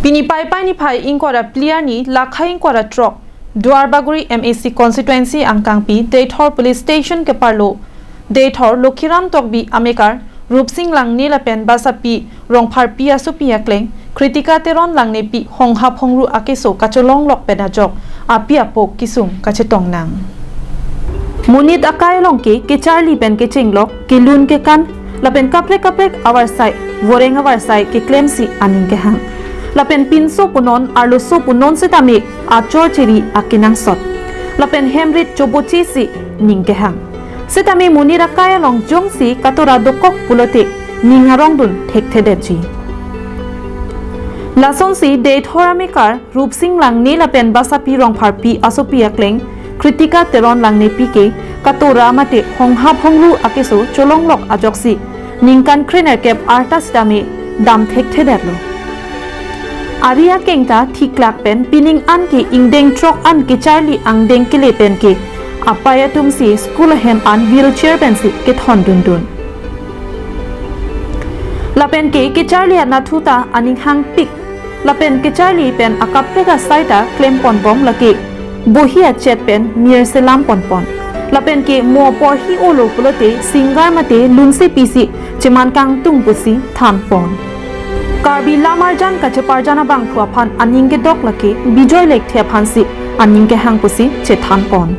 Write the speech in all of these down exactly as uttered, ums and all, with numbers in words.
Pini Paipai niphai ingkoi ra phli arni lakhai ingkoi ra throk Duarbagori M A C constituency angkangpi Deithor Police Station keparlo Deithor Lokhiram Tokbi amekar Rupsing Langne lapen basapi Rongpharpi asopi akleng Kritika Teron Langnepi honghap hongru akeso kacholonglok pen ajok api apo kisung kachetong nang. Monit akai along ke kecharli pen kechenglok, kelun kekan lapen kaprek kaprek avarsai, voreng avarsai keklemsi aning kehang. Lapen pinso punon arloso punon setame achor cheri akenangsot. Lapen hemrit chobochesi ning kehang. Setame monit akai along jongsi katora dokok pulote ning arongdun thekthedetji. Lasonsi Deithor amekar Rupsing Langne lapen basapi Rongpharpi asopi akleng Kritika Teron Langnepi ke katora mate honghap hongru akeso cholonglok ajoksi ningkan krenerkep arta sitame dam thekthedetlo. Ari akeng ta thiklak pen pining an ke ingdeng throk an kecharli angdeng kele pen ke apai atumsi school ahem an wheelchair pensi kethondundun. Lapen ke kecharli anatthu ta aning hangpik. Lapen kecharli pen akaprek asai ta klemponbom lake bohi achet pen mir selam ponpon. Lapen ke mo porhi olo pulote singer mate lunse pisi cheman kangtung pusi thanpon. Karbi Lamarjan kacheparjan abangphu aphan aning kedok lake Bijoy Lekthe aphansi aning kehang pusi chethanpon.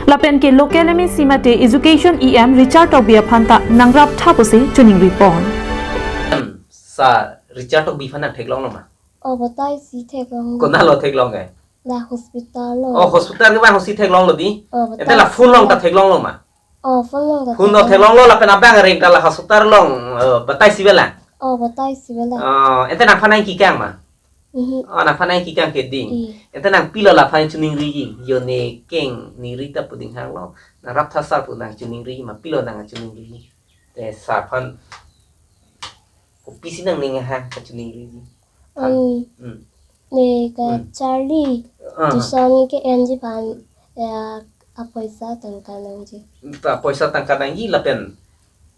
Lapen ke local M A C mate Education E M Richard Tokbi aphan ta nangraptha pusi choningripon. Sir Richard Tokbi aphan nang theklonglo ma? Oh, batai si theklong. Konatlo theklong ke? La hospital lo. Oh, hospital kevang si theklonglo di? Oh, ante batai la phone along ta si theklonglo ma? Oh, phone along ta phone along theklong. Theklonglo lapen abang ring ta la hospital along, eh, batai si bela? Oh, batai si bela. Oh, ante nangphan nangkikang ma? Mhm. Oh, nangphan nangkikang ke ding. Iya. Ante nang pilo laphan choningriji, yo ne keng ningri ta pu ding hanglo. Nangraptha sir pu nang choningriji ma, pilo nang choningriji? Te sir aphan kopisi nangning hang kachoningriji? An Hmm. ne Hmm. kacharli Ah. tuition ke-enji aphan, ya, apoisa tangka nangji. Ta poisa tangka nangji lapen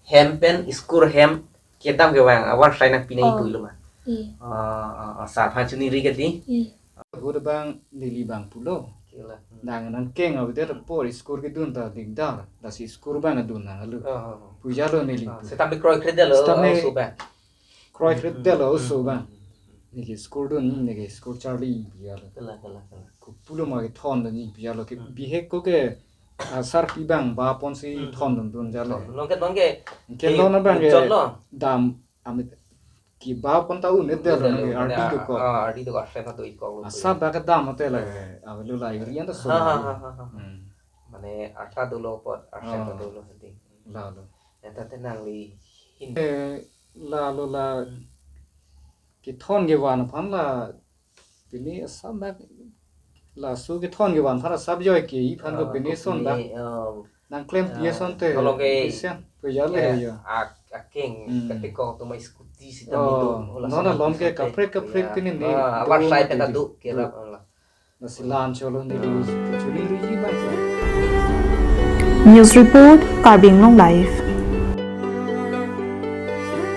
hem pen school hem kedam kevang avarsai nangpi nangji Oh. pulo ma? Iya. Ah, ah, ah, sir aphan choningri ke di? Iya. Ahut abang neli abang pulo. Kila. Hmm. Nang nangkeng avedet apor school kedun ta dingdar. Lasi school abang adun nanglo. Oh, oh, oh. Pujalo neli Ah, pu. Setame kroikredetlo, Setame oh, so bang. Kroikredetlo, Hmm, oh, so hmm, bang. hmm, hmm, hmm. Neli school dun, neli school charli pujalo. Kila, kila, kila. Kopulo ma kethondun pujalo ke Hmm. bihek ko ke, ah, sarpi abang baponsi Hmm, hmm. thondundun jalo. Nonke, nonke, Ke eh, non abang ke chotlo. dam amit kebapon ta un-edetlo Edetlo, nangke mane, ardi ah, dokok. ah, ardi dokok, arsen ta do-ikkoklo. Asa bak kedam ate lake, avelo la irian ta so Ha, ha, lake. ha, ha, ha. Hmm. Mane arta dolo apot, arsen ta Oh. dolo hadi. Lalo. Eta te nangli hin. Eh, lalo la Hmm. kethon kevan aphan la pini asa bak laso kethon kevan aphan asap joi ke iphan ko Ah, pini ko son bak pini, oh, nangklempi ah, asonte. Tolong ke, Isian, pujale eh, ya. ak-, akeng, Hmm. katekok atum scooty sita Oh, midung, oh, non lason alom ke asonte. kaprek kaprek Ya. pini ne Ah, avarsai dolo pen mati adu di. kerap, Hmm. oh, la. Nasi lan cholo ne Ah. dulu. Chuli riji bang. News report, Karbi Anglong Live.